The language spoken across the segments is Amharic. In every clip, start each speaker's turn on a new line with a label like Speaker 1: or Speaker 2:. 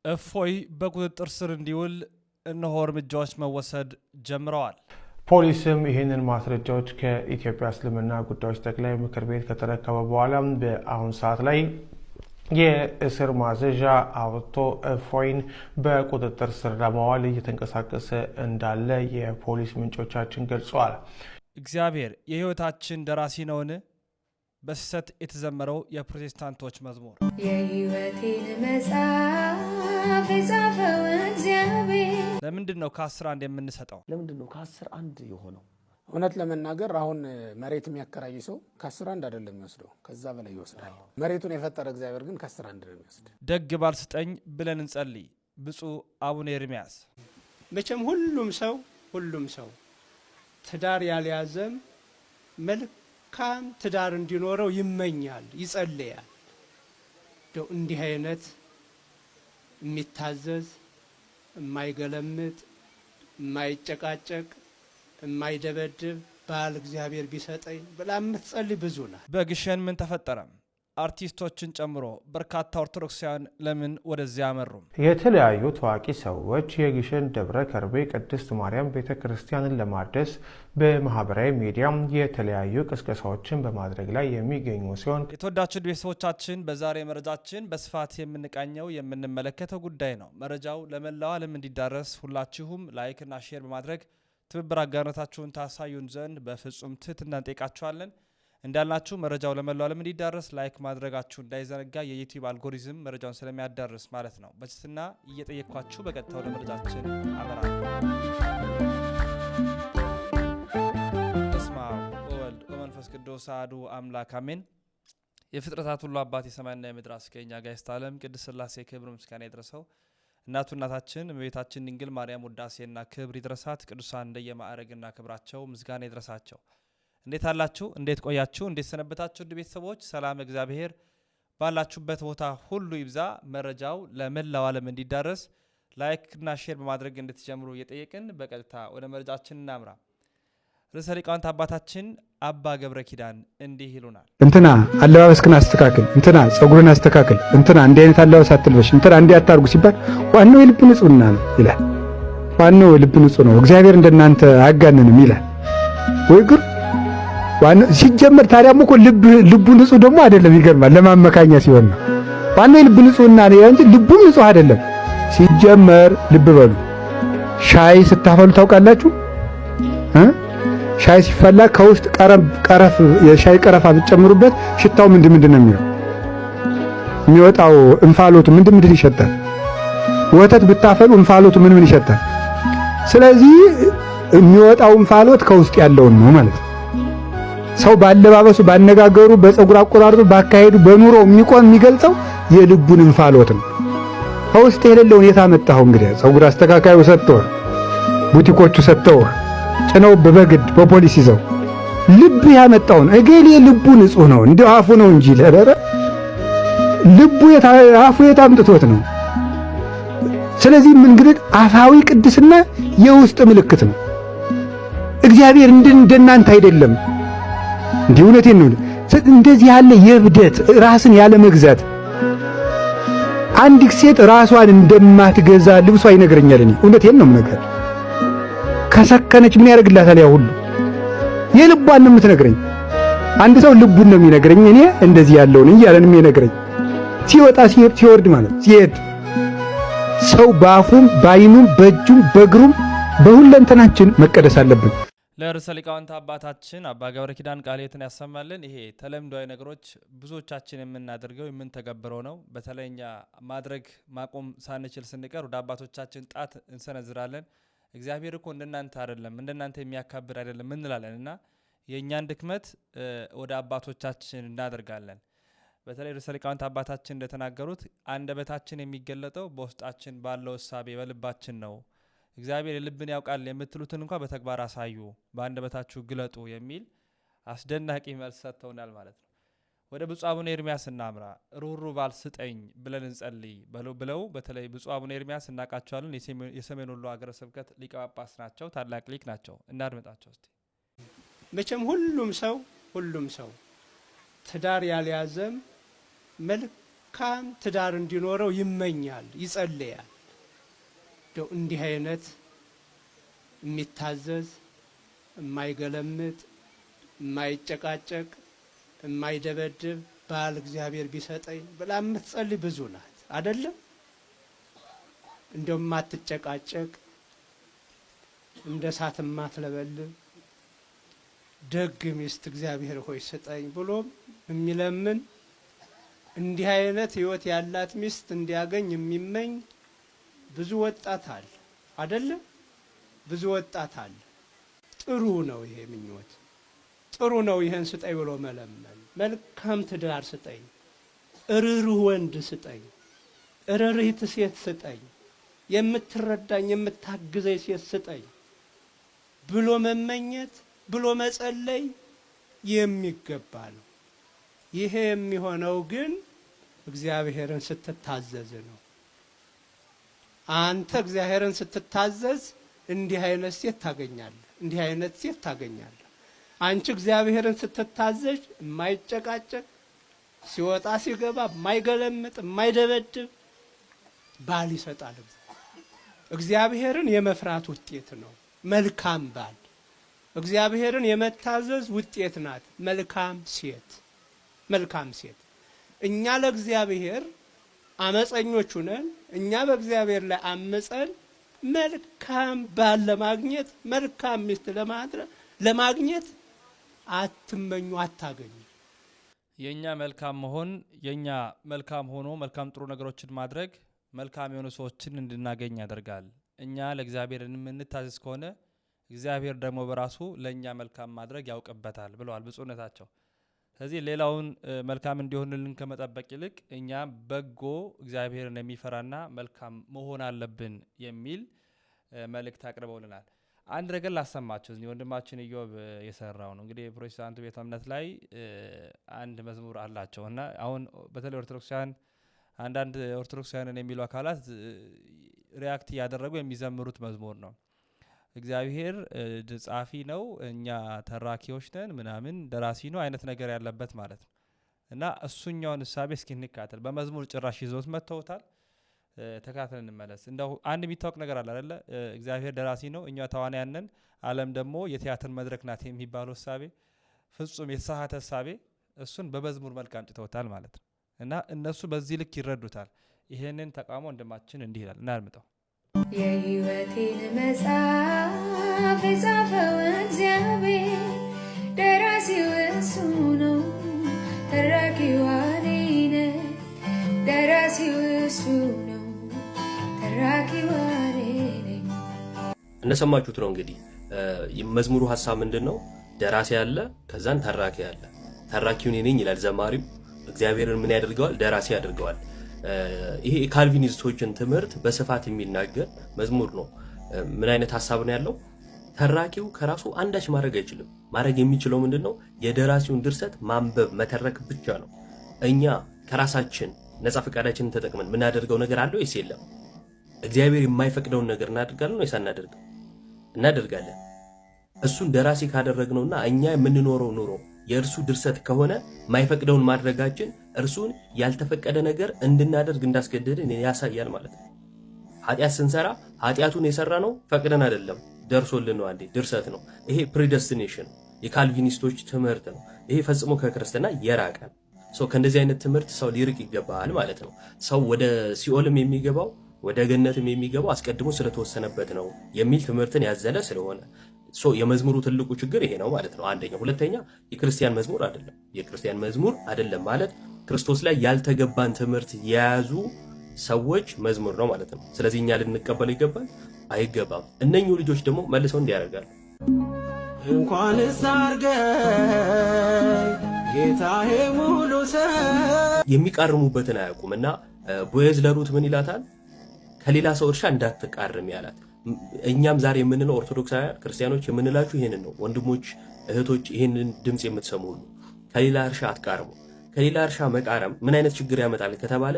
Speaker 1: እፎይ በቁጥጥር ስር እንዲውል እነሆ እርምጃዎች መወሰድ ጀምረዋል።
Speaker 2: ፖሊስም ይህንን ማስረጃዎች ከኢትዮጵያ እስልምና ጉዳዮች ጠቅላይ ምክር ቤት ከተረከበ በኋላ በአሁን ሰዓት ላይ የእስር ማዘዣ አውጥቶ እፎይን በቁጥጥር ስር ለማዋል እየተንቀሳቀሰ እንዳለ የፖሊስ ምንጮቻችን ገልጸዋል።
Speaker 1: እግዚአብሔር የሕይወታችን ደራሲ ነውን? በስህተት የተዘመረው የፕሮቴስታንቶች መዝሙር።
Speaker 3: የሕይወቴን መጽሐፍ የጻፈው እግዚአብሔር።
Speaker 1: ለምንድን ነው ከ10 1 የምንሰጠው?
Speaker 4: ለምንድን ነው ከ10 1 የሆነው?
Speaker 5: እውነት ለመናገር አሁን መሬት የሚያከራይ ሰው ከ10 1 አይደለም የሚወስደው፣ ከዛ በላይ ይወስዳል። መሬቱን የፈጠረ እግዚአብሔር ግን ከ10 1 ነው የሚወስድ።
Speaker 1: ደግ ባል ስጠኝ ብለን እንጸልይ። ብፁዕ አቡነ ኤርምያስ።
Speaker 6: መቼም ሁሉም ሰው ትዳር ያልያዘም መልካም ትዳር እንዲኖረው ይመኛል፣ ይጸልያል። እንደው እንዲህ አይነት የሚታዘዝ፣ የማይገለምጥ፣ የማይጨቃጨቅ፣ የማይደበድብ ባል እግዚአብሔር ቢሰጠኝ ብላ የምትጸልይ ብዙ ናት።
Speaker 1: በግሸን ምን ተፈጠረ? አርቲስቶችን ጨምሮ በርካታ ኦርቶዶክሳውያን ለምን ወደዚያ አመሩ?
Speaker 2: የተለያዩ ታዋቂ ሰዎች የግሸን ደብረ ከርቤ ቅድስት ማርያም ቤተ ክርስቲያንን ለማደስ በማህበራዊ ሚዲያ የተለያዩ ቅስቀሳዎችን በማድረግ ላይ የሚገኙ ሲሆን
Speaker 1: የተወዳችሁ ቤተሰቦቻችን፣ በዛሬ መረጃችን በስፋት የምንቃኘው የምንመለከተው ጉዳይ ነው። መረጃው ለመላው ዓለም እንዲዳረስ ሁላችሁም like ና share በማድረግ ትብብር አጋርነታችሁን ታሳዩን ዘንድ በፍጹም ትህትና እንጠይቃችኋለን። እንዳልናችሁ መረጃው ለመላው ዓለም እንዲዳረስ like ማድረጋችሁ እንዳይዘነጋ፣ የ YouTube algorithm መረጃውን ስለሚያዳርስ ማለት ነው። በትህትና እየጠየኳችሁ በቀጥታ ወደ መረጃችን አመራለሁ። በስመ አብ ወወልድ ወመንፈስ ቅዱስ አሐዱ አምላክ አሜን። የፍጥረታት ሁሉ አባት፣ የሰማይና የምድር አስገኝ አጋዕዝተ ዓለም ቅድስት ሥላሴ ክብር ምስጋና ይድረሰው። እናቱ እናታችን እመቤታችን ድንግል ማርያም ውዳሴና ክብር ይድረሳት። ቅዱሳን እንደየማዕረግና ክብራቸው ምስጋና ይድረሳቸው። እንዴት አላችሁ? እንዴት ቆያችሁ? እንዴት ሰነበታችሁ? ውድ ቤተሰቦች፣ ሰላም እግዚአብሔር ባላችሁበት ቦታ ሁሉ ይብዛ። መረጃው ለመላው ዓለም እንዲዳረስ like ና share በማድረግ እንድትጀምሩ እየጠየቅን በቀጥታ ወደ መረጃችን እናምራ። ርዕሰ ሊቃውንት አባታችን አባ ገብረ ኪዳን እንዲህ ይሉናል።
Speaker 7: እንትና አለባበስክን አስተካክል፣ እንትና ጸጉርን አስተካክል፣ እንትና እንዲህ አይነት አለባበስ አትልበሽ፣ እንትና እንዲህ አታርጉ ሲባል ዋናው የልብ ንጽህና ነው ይላል። ዋናው የልብ ንጹህ ነው፣ እግዚአብሔር እንደናንተ አያጋንንም ይላል። ወይ ግር! ዋናው ሲጀመር ታዲያም እኮ ልቡ ንጹህ ደግሞ አይደለም። ይገርማል። ለማመካኛ ሲሆን ነው። ዋናው የልብ ንጽህና ነው እንጂ ልቡም ንጹህ አይደለም። ሲጀመር ልብ በሉ። ሻይ ስታፈሉ ታውቃላችሁ? ሻይ ሲፈላ ከውስጥ ቀረፍ የሻይ ቀረፋ ብትጨምሩበት ሽታው ምንድን ምንድን ነው የሚለው? የሚወጣው እንፋሎቱ ምንድን ምንድን ይሸታል? ወተት ብታፈሉ እንፋሎቱ ምን ምን ይሸታል? ስለዚህ የሚወጣው እንፋሎት ከውስጥ ያለውን ነው ማለት ነው። ሰው ባለባበሱ፣ ባነጋገሩ፣ በፀጉር አቆራረጡ፣ ባካሄዱ፣ በኑሮ የሚቆም የሚገልጸው የልቡን እንፋሎት ነው። ከውስጥ የሌለውን የት አመጣኸው? እንግዲህ ፀጉር አስተካካዩ ሰጥቶህ፣ ቡቲኮቹ ሰጥተውህ፣ ጭነው በበግድ በፖሊስ ይዘው ልብ ያመጣውን እገሌ ልቡ ንጹህ ነው እንዲሁ አፉ ነው እንጂ ለበረ ልቡ አፉ የት አምጥቶት ነው? ስለዚህ እንግዲህ አፋዊ ቅድስና የውስጥ ምልክት ነው። እግዚአብሔር እንደናንተ አይደለም። እንዲህ እውነቴን ነው። እንደዚህ ያለ የእብደት፣ ራስን ያለ መግዛት፣ አንዲት ሴት ራሷን እንደማትገዛ ልብሷ ይነግረኛል። እኔ እውነቴን ነው የምነግርህ። ከሰከነች ምን ያደርግላታል? ያ ሁሉ የልቧን ነው የምትነግረኝ። አንድ ሰው ልቡን ነው የሚነግረኝ። እኔ እንደዚህ ያለውን እያለን የሚነግረኝ ሲወጣ ሲሄድ ሲወርድ ማለት ሲሄድ ሰው በአፉም በአይኑም በእጁም በእግሩም በሁለንተናችን መቀደስ አለብን።
Speaker 1: ለርዕሰ ሊቃውንት አባታችን አባ ገብረ ኪዳን ቃለ ሕይወትን ያሰማልን። ይሄ ተለምዷዊ ነገሮች ብዙዎቻችን የምናደርገው የምንተገብረው ነው። በተለይ እኛ ማድረግ ማቆም ሳንችል ስንቀር ወደ አባቶቻችን ጣት እንሰነዝራለን። እግዚአብሔር እኮ እንደናንተ አይደለም፣ እንደናንተ የሚያካብድ አይደለም እንላለን እና የእኛን ድክመት ወደ አባቶቻችን እናደርጋለን። በተለይ ርዕሰ ሊቃውንት አባታችን እንደተናገሩት አንደበታችን የሚገለጠው በውስጣችን ባለው እሳቤ በልባችን ነው። እግዚአብሔር የልብን ያውቃል የምትሉትን እንኳ በተግባር አሳዩ፣ በአንደበታችሁ ግለጡ የሚል አስደናቂ መልስ ሰጥተውናል ማለት ነው። ወደ ብፁዕ አቡነ ኤርሚያስ እናምራ። ሩህሩህ ባል ስጠኝ ብለን እንጸልይ ብለው በተለይ ብፁዕ አቡነ ኤርሚያስ እናውቃቸዋለን። የሰሜን ወሎ ሀገረ ስብከት ሊቀ ጳጳስ ናቸው። ታላቅ ሊቅ ናቸው። እናድምጣቸው እስቲ።
Speaker 6: መቼም ሁሉም ሰው ትዳር ያልያዘም መልካም መልካም ትዳር እንዲኖረው ይመኛል፣ ይጸልያል። እንደው እንዲህ አይነት የሚታዘዝ፣ የማይገለምጥ፣ የማይጨቃጨቅ፣ የማይደበድብ ባል እግዚአብሔር ቢሰጠኝ ብላ የምትጸልይ ብዙ ናት፣ አይደለም? እንደው የማትጨቃጨቅ፣ እንደ እሳት የማትለበልብ ደግ ሚስት እግዚአብሔር ሆይ ስጠኝ ብሎ የሚለምን፣ እንዲህ አይነት ሕይወት ያላት ሚስት እንዲያገኝ የሚመኝ ብዙ ወጣት አለ፣ አይደለም? ብዙ ወጣት አለ። ጥሩ ነው ይሄ ምኞት፣ ጥሩ ነው። ይሄን ስጠኝ ብሎ መለመን፣ መልካም ትዳር ስጠኝ፣ እርሩህ ወንድ ስጠኝ፣ እርርህት ሴት ስጠኝ፣ የምትረዳኝ የምታግዘኝ ሴት ስጠኝ ብሎ መመኘት፣ ብሎ መጸለይ የሚገባ ነው። ይሄ የሚሆነው ግን እግዚአብሔርን ስትታዘዝ ነው። አንተ እግዚአብሔርን ስትታዘዝ እንዲህ አይነት ሴት ታገኛለህ፣ እንዲህ አይነት ሴት ታገኛለህ። አንቺ እግዚአብሔርን ስትታዘዥ የማይጨቃጨቅ፣ ሲወጣ ሲገባ የማይገለምጥ፣ የማይደበድብ ባል ይሰጣል። እግዚአብሔርን የመፍራት ውጤት ነው መልካም ባል። እግዚአብሔርን የመታዘዝ ውጤት ናት መልካም ሴት። መልካም ሴት። እኛ ለእግዚአብሔር አመፀኞች ሁነን፣ እኛ በእግዚአብሔር ላይ አምፀን መልካም ባል ለማግኘት፣ መልካም ሚስት ለማግኘት አትመኙ፣ አታገኙ።
Speaker 1: የኛ መልካም መሆን፣ የኛ መልካም ሆኖ መልካም ጥሩ ነገሮችን ማድረግ መልካም የሆኑ ሰዎችን እንድናገኝ ያደርጋል። እኛ ለእግዚአብሔር የምንታዘዝ ከሆነ እግዚአብሔር ደግሞ በራሱ ለእኛ መልካም ማድረግ ያውቅበታል ብለዋል ብፁዕነታቸው። ስለዚህ ሌላውን መልካም እንዲሆንልን ከመጠበቅ ይልቅ እኛ በጎ፣ እግዚአብሔርን የሚፈራና መልካም መሆን አለብን የሚል መልእክት አቅርበውልናል። አንድ ነገር ላሰማችሁ። እዚህ ወንድማችን ኢዮብ የሰራው ነው። እንግዲህ የፕሮቴስታንቱ ቤተ እምነት ላይ አንድ መዝሙር አላቸው እና አሁን በተለይ ኦርቶዶክሳውያን፣ አንዳንድ ኦርቶዶክሳውያንን የሚሉ አካላት react እያደረጉ የሚዘምሩት መዝሙር ነው። እግዚአብሔር ጸሐፊ ነው፣ እኛ ተራኪዎች ነን ምናምን፣ ደራሲ ነው አይነት ነገር ያለበት ማለት ነው። እና እሱኛውን እሳቤ እስኪ እንካተል። በመዝሙር ጭራሽ ይዘውት መጥተውታል። ተከታትለን እንመለስ። እንደው አንድ የሚታወቅ ነገር አለ አይደለ? እግዚአብሔር ደራሲ ነው፣ እኛ ተዋናያን ነን፣ ዓለም ደግሞ የቲያትር መድረክ ናት የሚባለው እሳቤ ፍጹም የተሳሳተ እሳቤ፣ እሱን በመዝሙር መልክ አምጥተውታል ማለት ነው። እና እነሱ በዚህ ልክ ይረዱታል። ይሄንን ተቃውሞ ወንድማችን እንዲህ ይላል፣ እናድምጠው።
Speaker 3: የሕይወቴን መጽሐፍ የጻፈው እግዚአብሔር፣ ደራሲው እሱ ነው፣ ተራኪዋ እኔ ነኝ። ደራሲው እሱ ነው፣ ተራኪዋ እኔ ነኝ።
Speaker 8: እንደሰማችሁት ነው እንግዲህ መዝሙሩ ሀሳብ ምንድን ነው? ደራሲ አለ፣ ከዛን ተራኪ አለ። ተራኪው እኔ ነኝ ይላል ዘማሪው። እግዚአብሔርን ምን ያደርገዋል? ደራሲ ያደርገዋል። ይሄ የካልቪኒስቶችን ትምህርት በስፋት የሚናገር መዝሙር ነው። ምን አይነት ሀሳብ ነው ያለው? ተራኪው ከራሱ አንዳች ማድረግ አይችልም። ማድረግ የሚችለው ምንድን ነው? የደራሲውን ድርሰት ማንበብ መተረክ ብቻ ነው። እኛ ከራሳችን ነፃ ፈቃዳችንን ተጠቅመን የምናደርገው ነገር አለ ወይስ የለም? እግዚአብሔር የማይፈቅደውን ነገር እናደርጋለን ወይስ አናደርግም? እናደርጋለን። እሱን ደራሲ ካደረግነውና እኛ የምንኖረው ኑሮ የእርሱ ድርሰት ከሆነ የማይፈቅደውን ማድረጋችን እርሱን ያልተፈቀደ ነገር እንድናደርግ እንዳስገደድን ያሳያል ማለት ነው። ኃጢአት ስንሰራ ኃጢአቱን የሰራነው ፈቅደን አይደለም፣ ደርሶልን ነው። አንዴ ድርሰት ነው። ይሄ predestination የካልቪኒስቶች ትምህርት ነው። ይሄ ፈጽሞ ከክርስትና የራቀ ነው። So ከእንደዚህ አይነት ትምህርት ሰው ሊርቅ ይገባል ማለት ነው። ሰው ወደ ሲኦልም የሚገባው ወደ ገነትም የሚገባው አስቀድሞ ስለተወሰነበት ነው የሚል ትምህርትን ያዘለ ስለሆነ so የመዝሙሩ ትልቁ ችግር ይሄ ነው ማለት ነው። አንደኛ። ሁለተኛ የክርስቲያን መዝሙር አይደለም። የክርስቲያን መዝሙር አይደለም ማለት ክርስቶስ ላይ ያልተገባን ትምህርት የያዙ ሰዎች መዝሙር ነው ማለት ነው። ስለዚህ እኛ ልንቀበለው ይገባል አይገባም። እነኚሁ ልጆች ደግሞ መልሰው እንዲህ ያደርጋሉ።
Speaker 9: እንኳንስ አርገኝ ጌታዬ ሙሉ ሰው።
Speaker 8: የሚቃርሙበትን አያውቁም። እና ቦዔዝ ለሩት ምን ይላታል? ከሌላ ሰው እርሻ እንዳትቃርም ያላት። እኛም ዛሬ የምንለው ኦርቶዶክሳውያን ክርስቲያኖች የምንላችሁ ይህንን ነው። ወንድሞች እህቶች፣ ይህንን ድምፅ የምትሰሙ ሁሉ ከሌላ እርሻ አትቃርሙ። ከሌላ እርሻ መቃረም ምን አይነት ችግር ያመጣል ከተባለ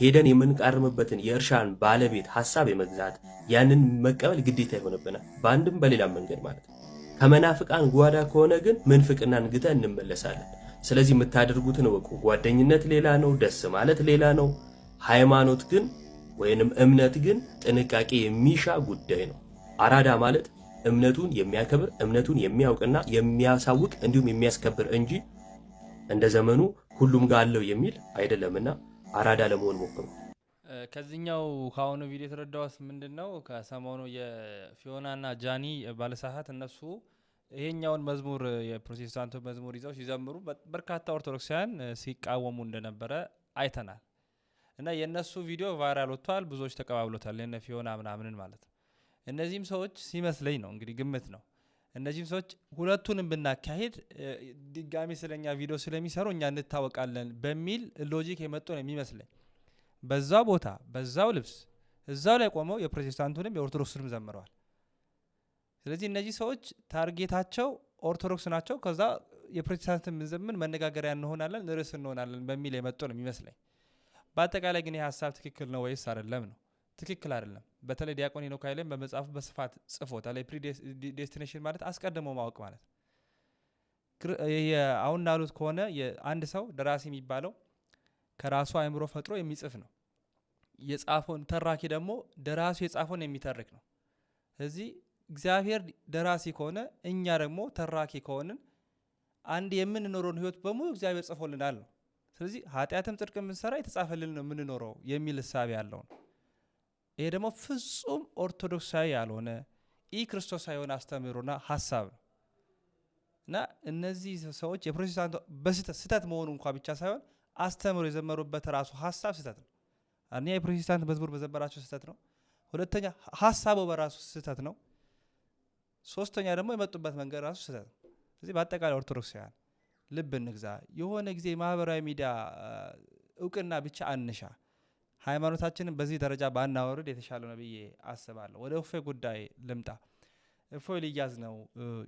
Speaker 8: ሄደን የምንቃርምበትን የእርሻን ባለቤት ሀሳብ የመግዛት፣ ያንን መቀበል ግዴታ ይሆንብናል፣ በአንድም በሌላም መንገድ ማለት ነው። ከመናፍቃን ጓዳ ከሆነ ግን ምንፍቅናን ግተን እንመለሳለን። ስለዚህ የምታደርጉትን እወቁ። ጓደኝነት ሌላ ነው፣ ደስ ማለት ሌላ ነው። ሃይማኖት ግን ወይንም እምነት ግን ጥንቃቄ የሚሻ ጉዳይ ነው። አራዳ ማለት እምነቱን የሚያከብር፣ እምነቱን የሚያውቅና የሚያሳውቅ እንዲሁም የሚያስከብር እንጂ እንደ ዘመኑ ሁሉም ጋር አለው የሚል አይደለምና አራዳ ለመሆን ሞክሩ።
Speaker 1: ከዚህኛው ከአሁኑ ቪዲዮ የተረዳሁት ምንድን ነው? ከሰሞኑ የፊዮናና ጃኒ ባለሳሳት እነሱ ይሄኛውን መዝሙር፣ የፕሮቴስታንቱ መዝሙር ይዘው ሲዘምሩ በርካታ ኦርቶዶክሳውያን ሲቃወሙ እንደነበረ አይተናል። እና የእነሱ ቪዲዮ viral ወጥቷል፣ ብዙዎች ተቀባብሎታል። የነ ፊዮና ምናምንን ማለት ነው። እነዚህም ሰዎች ሲመስለኝ ነው፣ እንግዲህ ግምት ነው። እነዚህም ሰዎች ሁለቱንም ብናካሄድ ድጋሚ ስለኛ ቪዲዮ ስለሚሰሩ እኛ እንታወቃለን በሚል logic የመጡ ነው የሚመስለኝ። በዛው ቦታ፣ በዛው ልብስ፣ እዛው ላይ ቆመው የፕሮቴስታንቱንም የኦርቶዶክሱንም ዘምረዋል። ስለዚህ እነዚህ ሰዎች target ኣቸው ኦርቶዶክስ ናቸው። ከዛ የፕሮቴስታንትን ብንዘምን መነጋገሪያ እንሆናለን፣ ርዕስ እንሆናለን በሚል የመጡ ነው የሚመስለኝ። በአጠቃላይ ግን ይህ ሀሳብ ትክክል ነው ወይስ አይደለም ነው? ትክክል አይደለም። በተለይ ዲያቆን ሄኖክ ኃይሌም በመጽሐፉ በስፋት ጽፎታል። Predestination ማለት አስቀድሞ ማወቅ ማለት ነው። አሁን እንዳሉት ከሆነ አንድ ሰው ደራሲ የሚባለው ከራሱ አእምሮ ፈጥሮ የሚጽፍ ነው። የጻፈውን ተራኪ ደግሞ ደራሲው የጻፈውን የሚተርክ ነው። ስለዚህ እግዚአብሔር ደራሲ ከሆነ፣ እኛ ደግሞ ተራኪ ከሆንን፣ አንድ የምንኖረውን ህይወት በሙሉ እግዚአብሔር ጽፎልናል ነው። ስለዚህ ኃጢአትም ጽድቅ ብንሰራ የተጻፈልን ነው የምንኖረው የሚል እሳቤ ያለው ነው። ይሄ ደግሞ ፍጹም ኦርቶዶክሳዊ ያልሆነ፣ ኢ ክርስቶሳዊ የሆነ አስተምህሮና ሀሳብ ነው። እና እነዚህ ሰዎች የፕሮቴስታንቱ በስህተት ስህተት መሆኑ እንኳ ብቻ ሳይሆን አስተምህሮ የዘመሩበት ራሱ ሀሳብ ስህተት ነው። አንደኛ የፕሮቴስታንት መዝሙር መዘመራቸው ስህተት ነው። ሁለተኛ ሀሳቡ በራሱ ስህተት ነው። ሶስተኛ ደግሞ የመጡበት መንገድ ራሱ ስህተት ነው። ስለዚህ በአጠቃላይ ኦርቶዶክሳውያን ልብ እንግዛ። የሆነ ጊዜ የማህበራዊ ሚዲያ እውቅና ብቻ አንሻ። ሃይማኖታችንን በዚህ ደረጃ ባናወርድ የተሻለ ነው ብዬ አስባለሁ። ወደ እፎይ ጉዳይ ልምጣ። እፎይ ሊያዝ ነው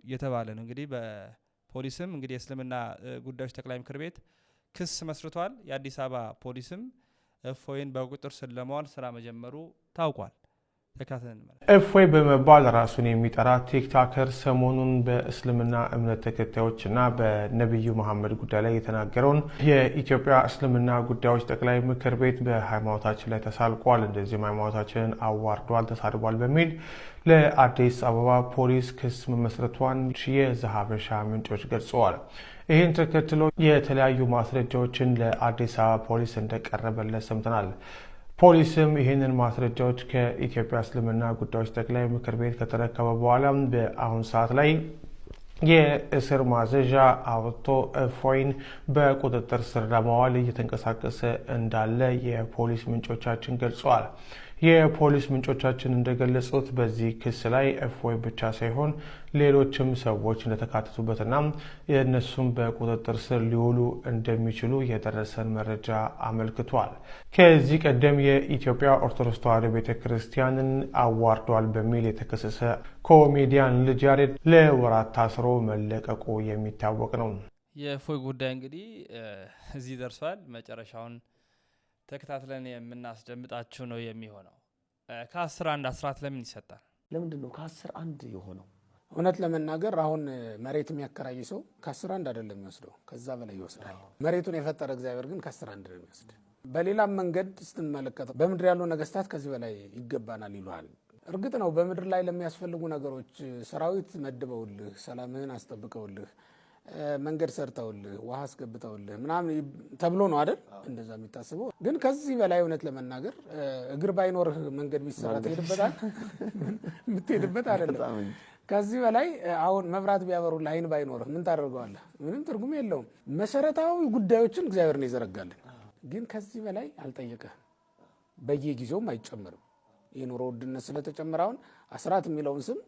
Speaker 1: እየተባለ ነው። እንግዲህ በፖሊስም እንግዲህ የእስልምና ጉዳዮች ጠቅላይ ምክር ቤት ክስ መስርቷል። የአዲስ አበባ ፖሊስም እፎይን በቁጥጥር ስር ለማዋል ስራ መጀመሩ ታውቋል። ተከታትለን እንመለስ።
Speaker 2: እፎይ በመባል ራሱን የሚጠራ TikToker ሰሞኑን በእስልምና እምነት ተከታዮችና በነቢዩ መሐመድ ጉዳይ ላይ የተናገረውን የኢትዮጵያ እስልምና ጉዳዮች ጠቅላይ ምክር ቤት በሃይማኖታችን ላይ ተሳልቋል፣ እንደዚሁም ሃይማኖታችንን አዋርዷል፣ ተሳድቧል በሚል ለአዲስ አበባ ፖሊስ ክስ መመስረቷን የዘሀበሻ ምንጮች ገልጸዋል። ይህን ተከትሎ የተለያዩ ማስረጃዎችን ለአዲስ አበባ ፖሊስ እንደቀረበለት ሰምተናል። ፖሊስም ይህንን ማስረጃዎች ከኢትዮጵያ እስልምና ጉዳዮች ጠቅላይ ምክር ቤት ከተረከበ በኋላ በአሁን ሰዓት ላይ የእስር ማዘዣ አውጥቶ እፎይን በቁጥጥር ስር ለማዋል እየተንቀሳቀሰ እንዳለ የፖሊስ ምንጮቻችን ገልጸዋል። የፖሊስ ምንጮቻችን እንደገለጹት በዚህ ክስ ላይ እፎይ ብቻ ሳይሆን ሌሎችም ሰዎች እንደተካተቱበትና የእነሱም በቁጥጥር ስር ሊውሉ እንደሚችሉ የደረሰን መረጃ አመልክቷል። ከዚህ ቀደም የኢትዮጵያ ኦርቶዶክስ ተዋሕዶ ቤተ ክርስቲያንን አዋርዷል በሚል የተከሰሰ ኮሜዲያን ልጅ ያሬድ ለወራት ታስሮ መለቀቁ የሚታወቅ ነው።
Speaker 1: የእፎይ ጉዳይ እንግዲህ እዚህ ደርሷል። መጨረሻውን ተከታትለን የምናስደምጣችሁ ነው የሚሆነው። ከ10 አንድ አስራት ለምን ይሰጣል?
Speaker 4: ለምንድን ነው ከ10 አንድ የሆነው?
Speaker 5: እውነት ለመናገር አሁን መሬት የሚያከራይ ሰው ከ10 አንድ አይደለም የሚወስደው፣ ከዛ በላይ ይወስዳል። መሬቱን የፈጠረ እግዚአብሔር ግን ከ10 አንድ ነው የሚወስድ። በሌላም መንገድ ስትመለከተው በምድር ያሉ ነገስታት ከዚህ በላይ ይገባናል ይሉሃል። እርግጥ ነው በምድር ላይ ለሚያስፈልጉ ነገሮች ሰራዊት መድበውልህ፣ ሰላምህን አስጠብቀውልህ፣ መንገድ ሰርተውልህ፣ ውሃ አስገብተውልህ ምናምን ተብሎ ነው አይደል እንደዛ የሚታስበው። ግን ከዚህ በላይ እውነት ለመናገር እግር ባይኖርህ መንገድ ቢሰራ ትሄድበታል? የምትሄድበት አይደለም። ከዚህ በላይ አሁን መብራት ቢያበሩልህ አይን ባይኖርህ ምን ታደርገዋለህ? ምንም ትርጉም የለውም። መሰረታዊ ጉዳዮችን እግዚአብሔር ነው ይዘረጋልን። ግን ከዚህ በላይ አልጠየቀህም። በየጊዜውም አይጨምርም። የኑሮ ውድነት ስለተጨመረ አሁን አስራት የሚለውን ስም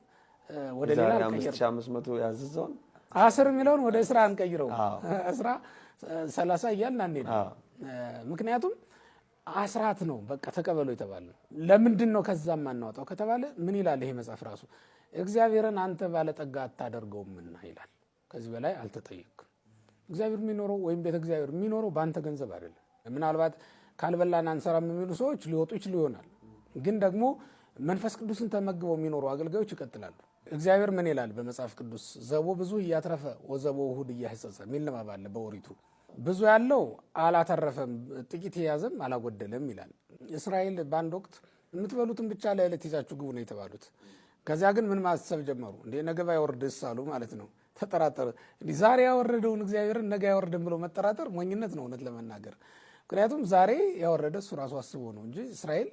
Speaker 5: ወደ ሌላ
Speaker 4: ዛሬ
Speaker 5: አንቀይርም።
Speaker 4: 5500 ያዘዘውን
Speaker 5: 10 የሚለውን ወደ እስራ አንቀይረው። እስራ 30 እያልን አንሄድም። ምክንያቱም አስራት ነው፣ በቃ ተቀበሉ የተባለ ነው። ለምንድን ነው ከዛም ማናወጣው ከተባለ ምን ይላል ይሄ መጽሐፍ ራሱ? እግዚአብሔርን አንተ ባለጠጋ አታደርገውምና ይላል። ከዚህ በላይ አልተጠየቅም። እግዚአብሔር የሚኖረው ወይም ቤተ እግዚአብሔር የሚኖረው በአንተ ገንዘብ አይደለም። ምናልባት ካልበላን አንሰራም የሚሉ ሰዎች ሊወጡ ይችሉ ይሆናል። ግን ደግሞ መንፈስ ቅዱስን ተመግበው የሚኖሩ አገልጋዮች ይቀጥላሉ። እግዚአብሔር ምን ይላል በመጽሐፍ ቅዱስ? ዘቦ ብዙ እያትረፈ ወዘቦ ውሁድ እያህጸጸ የሚል ንባብ አለ በኦሪቱ። ብዙ ያለው አላተረፈም፣ ጥቂት የያዘም አላጎደለም ይላል። እስራኤል በአንድ ወቅት የምትበሉትን ብቻ ለዕለት ይዛችሁ ግቡ ነው የተባሉት። ከዚያ ግን ምን ማሰብ ጀመሩ? እንዴ ነገ ባይወርድስ አሉ ማለት ነው። ተጠራጠሩ። እንዲህ ዛሬ ያወረደውን እግዚአብሔርን ነገ አይወርድም ብሎ መጠራጠር ሞኝነት ነው እውነት ለመናገር። ምክንያቱም ዛሬ ያወረደ እሱ ራሱ አስቦ ነው እንጂ እስራኤል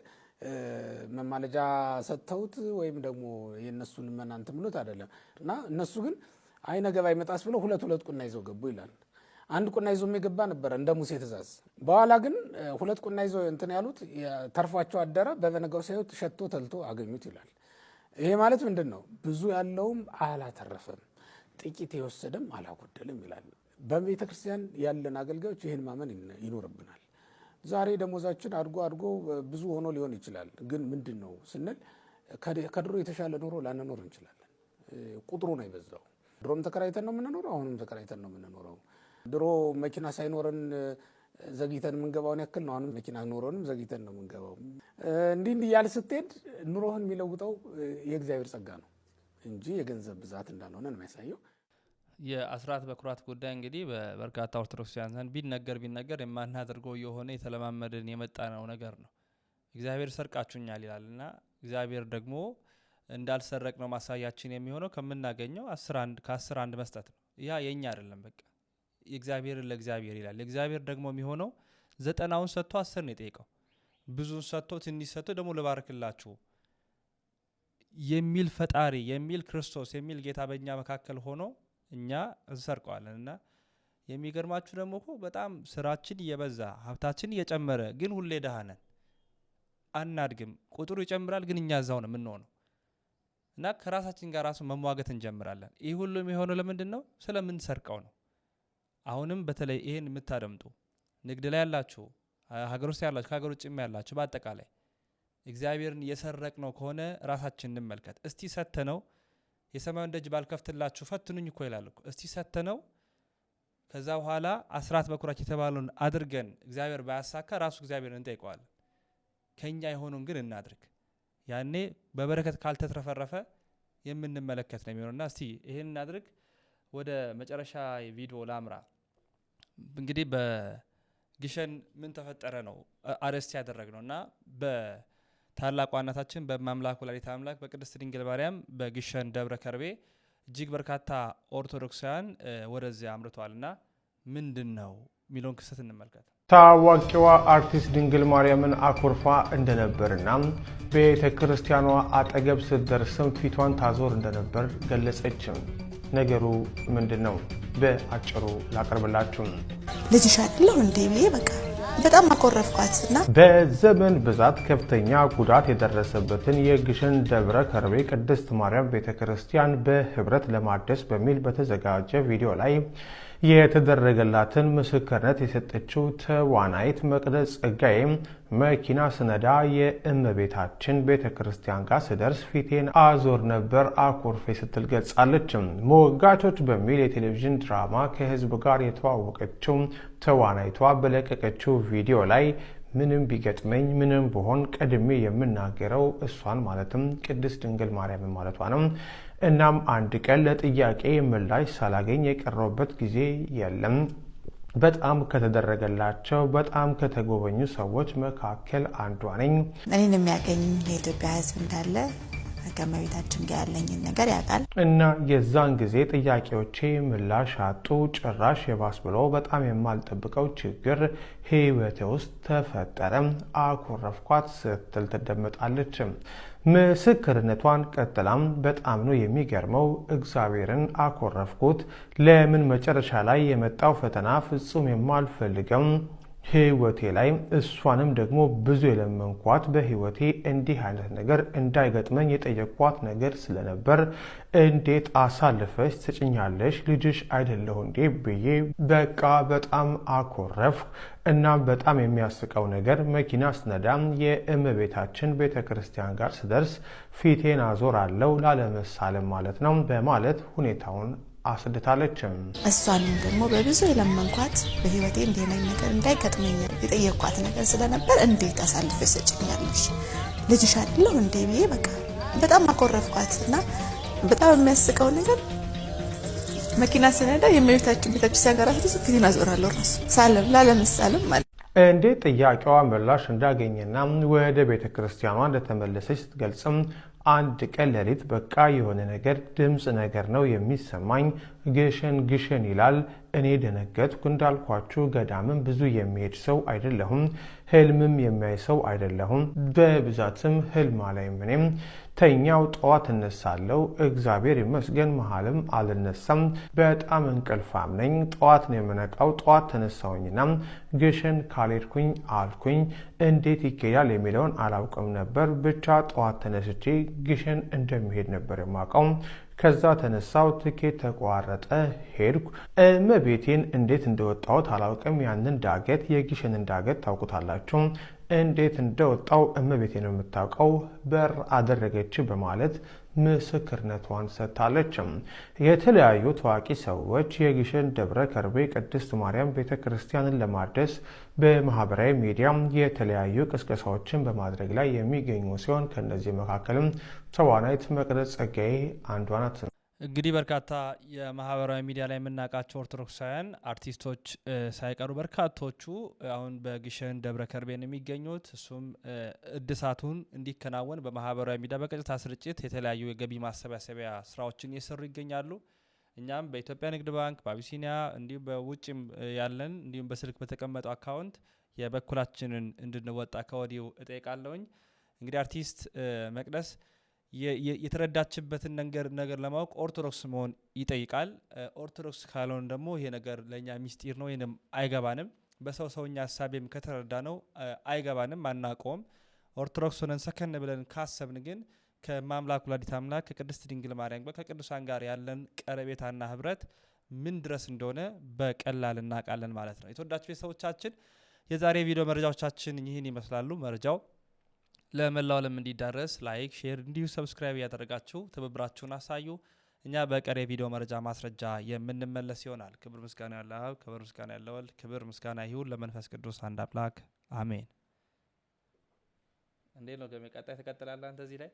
Speaker 5: መማለጃ ሰጥተውት ወይም ደግሞ የእነሱን ልመና እንትን ብሎት አይደለም። እና እነሱ ግን አይ ነገ ባይመጣስ ብለው ሁለት ሁለት ቁና ይዘው ገቡ ይላል። አንድ ቁና ይዞ የገባ ነበረ እንደ ሙሴ ትእዛዝ። በኋላ ግን ሁለት ቁና ይዘው እንትን ያሉት ተርፏቸው አደረ። በበነጋው ሲያዩት ሸቶ ተልቶ አገኙት ይላል። ይሄ ማለት ምንድን ነው? ብዙ ያለውም አላተረፈም፣ ጥቂት የወሰደም አላጎደልም ይላል። በቤተ ክርስቲያን ያለን አገልጋዮች ይህን ማመን ይኖርብናል። ዛሬ ደሞዛችን አድጎ አድጎ ብዙ ሆኖ ሊሆን ይችላል። ግን ምንድን ነው ስንል ከድሮ የተሻለ ኑሮ ላንኖር እንችላለን። ቁጥሩ ነው የበዛው። ድሮም ተከራይተን ነው የምንኖረው፣ አሁንም ተከራይተን ነው የምንኖረው። ድሮ መኪና ሳይኖረን ዘግይተን የምንገባውን ያክል ነው። አሁንም መኪና ኖሮንም ዘግይተን ነው የምንገባው። እንዲህ እንዲህ እያለ ስትሄድ ኑሮህን የሚለውጠው የእግዚአብሔር ጸጋ ነው እንጂ የገንዘብ ብዛት እንዳልሆነ ነው የሚያሳየው።
Speaker 1: የአስራት በኩራት ጉዳይ እንግዲህ በበርካታ ኦርቶዶክሳውያን ዘንድ ቢነገር ቢነገር የማናደርገው የሆነ የተለማመድን የመጣ ነው ነገር ነው። እግዚአብሔር ሰርቃችሁኛል ይላል እና እግዚአብሔር ደግሞ እንዳልሰረቅ ነው ማሳያችን የሚሆነው ከምናገኘው ከአስር አንድ መስጠት ነው። ያ የኛ አይደለም፣ በቃ የእግዚአብሔርን ለእግዚአብሔር ይላል። የእግዚአብሔር ደግሞ የሚሆነው 90ውን ሰጥቶ 10 ነው የጠየቀው። ብዙን ሰጥቶ ትንሽ ሰጥቶ ደግሞ ልባርክላችሁ የሚል ፈጣሪ የሚል ክርስቶስ የሚል ጌታ በእኛ መካከል ሆኖ እኛ እንሰርቀዋለን። እና የሚገርማችሁ ደግሞ እኮ በጣም ስራችን እየበዛ ሀብታችን እየጨመረ ግን ሁሌ ድሃ ነን፣ አናድግም። ቁጥሩ ይጨምራል ግን እኛ እዛው ነው የምንሆነው። እና ከራሳችን ጋር ራሱ መሟገት እንጀምራለን። ይህ ሁሉ የሚሆነው ለምንድን ነው? ስለምንሰርቀው ነው። አሁንም በተለይ ይሄን የምታደምጡ ንግድ ላይ ያላችሁ፣ ሀገር ውስጥ ያላችሁ፣ ከሀገር ውጭም ያላችሁ በአጠቃላይ እግዚአብሔርን የሰረቅነው ከሆነ ራሳችን እንመልከት። እስቲ ሰተነው የሰማዩን ደጅ ባልከፍትላችሁ ፈትኑኝ እኮ ይላል እኮ። እስቲ ሰተነው ከዛ በኋላ አስራት በኩራት የተባለውን አድርገን እግዚአብሔር ባያሳካ ራሱ እግዚአብሔርን እንጠይቀዋለን። ከኛ የሆነውን ግን እናድርግ። ያኔ በበረከት ካልተትረፈረፈ የምንመለከት ነው የሚሆነውና እስቲ ይሄን እናድርግ። ወደ መጨረሻ ቪዲዮ ላምራ። እንግዲህ በግሸን ምን ተፈጠረ ነው አርዕስት ያደረግነው እና በታላቋ እናታችን በማምላክ ወላዲተ አምላክ በቅድስት ድንግል ማርያም በግሸን ደብረ ከርቤ እጅግ በርካታ ኦርቶዶክሳውያን ወደዚያ አምርተዋልና ምንድነው የሚለውን ክስተት እንመልከት።
Speaker 2: ታዋቂዋ አርቲስት ድንግል ማርያምን አኩርፋ እንደነበርና ቤተክርስቲያኗ አጠገብ ስትደርስም ፊቷን ታዞር እንደነበር ገለጸች። ነገሩ ምንድነው? በአጭሩ ላቀርብላችሁ።
Speaker 10: ልጅሽ አይደለሁ እንዴ ብዬ በቃ በጣም አኮረፍኳትና
Speaker 2: በዘመን ብዛት ከፍተኛ ጉዳት የደረሰበትን የግሸን ደብረ ከርቤ ቅድስት ማርያም ቤተክርስቲያን በህብረት ለማደስ በሚል በተዘጋጀ ቪዲዮ ላይ የተደረገላትን ምስክርነት የሰጠችው ተዋናይት መቅደስ ጸጋዬ መኪና ስነዳ የእመቤታችን ቤተክርስቲያን ጋር ስደርስ ፊቴን አዞር ነበር አኮርፌ ስትል ገልጻለች። ሞጋቾች በሚል የቴሌቪዥን ድራማ ከህዝብ ጋር የተዋወቀችው ተዋናይቷ በለቀቀችው ቪዲዮ ላይ ምንም ቢገጥመኝ ምንም ብሆን ቀድሜ የምናገረው እሷን ማለትም ቅድስት ድንግል ማርያምን ማለቷ ነው። እናም አንድ ቀን ለጥያቄ ምላሽ ሳላገኝ የቀረውበት ጊዜ የለም። በጣም ከተደረገላቸው በጣም ከተጎበኙ ሰዎች መካከል አንዷ ነኝ።
Speaker 10: እኔን የሚያገኝ የኢትዮጵያ ሕዝብ እንዳለ ከእመቤታችን ጋር ያለኝን ነገር ያውቃል።
Speaker 2: እና የዛን ጊዜ ጥያቄዎቼ ምላሽ አጡ። ጭራሽ የባስ ብሎ በጣም የማልጠብቀው ችግር ህይወቴ ውስጥ ተፈጠረ። አኮረፍኳት ስትል ትደመጣለች። ምስክርነቷን ቀጥላም በጣም ነው የሚገርመው፣ እግዚአብሔርን አኮረፍኩት። ለምን መጨረሻ ላይ የመጣው ፈተና ፍጹም የማልፈልገው ህይወቴ ላይ እሷንም ደግሞ ብዙ የለመንኳት በህይወቴ እንዲህ አይነት ነገር እንዳይገጥመኝ የጠየኳት ነገር ስለነበር እንዴት አሳልፈሽ ትሰጭኛለሽ? ልጅሽ አይደለሁ እንዴ ብዬ በቃ በጣም አኮረፍኩ። እና በጣም የሚያስቀው ነገር መኪና ስነዳ የእመቤታችን ቤተክርስቲያን ጋር ስደርስ ፊቴን አዞራለሁ ላለመሳለም ማለት ነው በማለት ሁኔታውን አስድታለች።
Speaker 10: እሷንም ደግሞ በብዙ የለመንኳት በህይወቴ እንዲህ አይነት ነገር እንዳይገጥመኝ የጠየኳት ነገር ስለነበር እንዴት አሳልፈሽ ትሰጭኛለሽ? ልጅሽ አይደለሁ እንዴ ብዬ በቃ በጣም አኮረፍኳት እና በጣም የሚያስቀው ነገር መኪና ስነዳ የእመቤታችን ቤተክርስቲያን ጋር ራሱ ፊቴን አዞራለሁ፣ ራሱ ሳለም ላለመሳለም ማለት።
Speaker 2: እንዴት ጥያቄዋ ምላሽ እንዳገኘና ወደ ቤተ ክርስቲያኗ እንደተመለሰች ስትገልጽም አንድ ቀን ሌሊት በቃ የሆነ ነገር ድምፅ ነገር ነው የሚሰማኝ፣ ግሸን ግሸን ይላል። እኔ ደነገጥኩ። እንዳልኳችሁ ገዳምም ብዙ የሚሄድ ሰው አይደለሁም፣ ህልምም የሚያይ ሰው አይደለሁም። በብዛትም ህልም አላይም። እኔም ተኛው፣ ጠዋት እነሳለሁ። እግዚአብሔር ይመስገን መሀልም አልነሳም። በጣም እንቅልፋም ነኝ። ጠዋት ነው የምነቃው። ጠዋት ተነሳሁኝና ግሸን ካልሄድኩኝ አልኩኝ። እንዴት ይኬዳል የሚለውን አላውቅም ነበር። ብቻ ጠዋት ተነስቼ ግሸን እንደሚሄድ ነበር የማውቀው። ከዛ ተነሳው፣ ትኬት ተቋረጠ፣ ሄድኩ። እመቤቴን እንዴት እንደወጣሁት አላውቅም። ያንን ዳገት፣ የግሸንን ዳገት ታውቁታላችሁ። እንዴት እንደወጣው እመቤቴ ነው የምታውቀው። በር አደረገች በማለት ምስክርነቷን ሰጥታለች። የተለያዩ ታዋቂ ሰዎች የግሸን ደብረ ከርቤ ቅድስት ማርያም ቤተ ክርስቲያንን ለማደስ በማህበራዊ ሚዲያ የተለያዩ ቅስቀሳዎችን በማድረግ ላይ የሚገኙ ሲሆን ከእነዚህ መካከልም ተዋናይት መቅደስ ጸጋዬ አንዷ ናት።
Speaker 1: እንግዲህ በርካታ የማህበራዊ ሚዲያ ላይ የምናውቃቸው ኦርቶዶክሳውያን አርቲስቶች ሳይቀሩ በርካቶቹ አሁን በግሸን ደብረ ከርቤን የሚገኙት፣ እሱም እድሳቱን እንዲከናወን በማህበራዊ ሚዲያ በቀጥታ ስርጭት የተለያዩ የገቢ ማሰባሰቢያ ስራዎችን እየሰሩ ይገኛሉ። እኛም በኢትዮጵያ ንግድ ባንክ፣ በአቢሲኒያ፣ እንዲሁም በውጭም ያለን፣ እንዲሁም በስልክ በተቀመጠው አካውንት የበኩላችንን እንድንወጣ ከወዲሁ እጠይቃለሁኝ። እንግዲህ አርቲስት መቅደስ የተረዳችበትን ነገር ለማወቅ ኦርቶዶክስ መሆን ይጠይቃል። ኦርቶዶክስ ካልሆን ደግሞ ይሄ ነገር ለእኛ ሚስጢር ነው፣ ይህንም አይገባንም። በሰው ሰውኛ ሀሳቤም ከተረዳ ነው አይገባንም፣ አናውቀውም። ኦርቶዶክስ ሆነን ሰከን ብለን ካሰብን ግን ከማምላክ ወላዲተ አምላክ ከቅድስት ድንግል ማርያም ጋር ከቅዱሳን ጋር ያለን ቀረቤታና ህብረት ምን ድረስ እንደሆነ በቀላል እናውቃለን ማለት ነው። የተወዳችሁ ቤተሰቦቻችን፣ የዛሬ ቪዲዮ መረጃዎቻችን ይህን ይመስላሉ። መረጃው ለመላው ዓለም እንዲዳረስ like፣ share እንዲሁ subscribe እያደረጋችሁ ትብብራችሁን አሳዩ። እኛ በቀሪ ቪዲዮ መረጃ ማስረጃ የምንመለስ ይሆናል። ክብር ምስጋና ያለ አብ፣ ክብር ምስጋና ያለ ወልድ፣ ክብር ምስጋና ይሁን ለመንፈስ ቅዱስ አንድ አምላክ አሜን። እንዴት ነው ገሜ? ቀጣይ ትቀጥላለህ አንተ እዚህ ላይ?